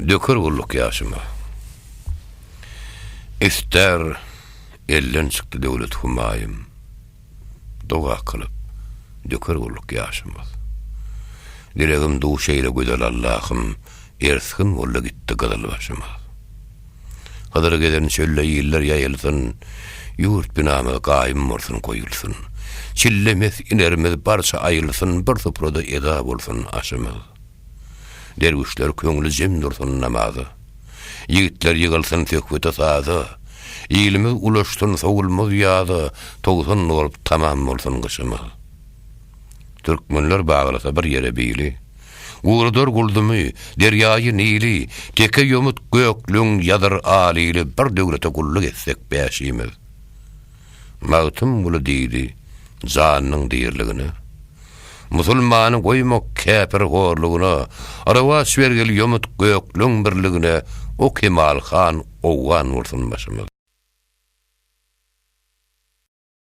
Döker gulluk ýaşyma. Istär elden çykdy döwlet humaýym. Doga kylyp, döker gulluk ýaşymyz. Dilegim duş eýle gözel Allahym, Ersgin boldy gitdi gyzyl başymyz. Hydyr gezen çölde iller ýaýylsyn, Ýurt binamyz gaýym bolsun goýulsyn. Çille mes inerimiz barça aýylsyn, Bir suprada eda bolsun aşymyz. Derwüşler köňli jem dursun namaza. Ýigitler ýygylsyn söhbete saza. Ilimiz ulaşsyn sowulmaz ýaza, 90 bolup tamam bolsun gyşymyz. Türkmenler baglasa bir ýere bili. Gurudar Guldumy, derýaýy Nili, Teke ýomut göklüň ýazyr alyly bir döwlete gulluk etsek bäşimiz. Magtymguly diýdi, janynyň dirligine. Musulmany goýmak käpir horlugyna, Rowaç bergil ýomut göklüň birligine, O Kemal han owgan bolsun başymyz.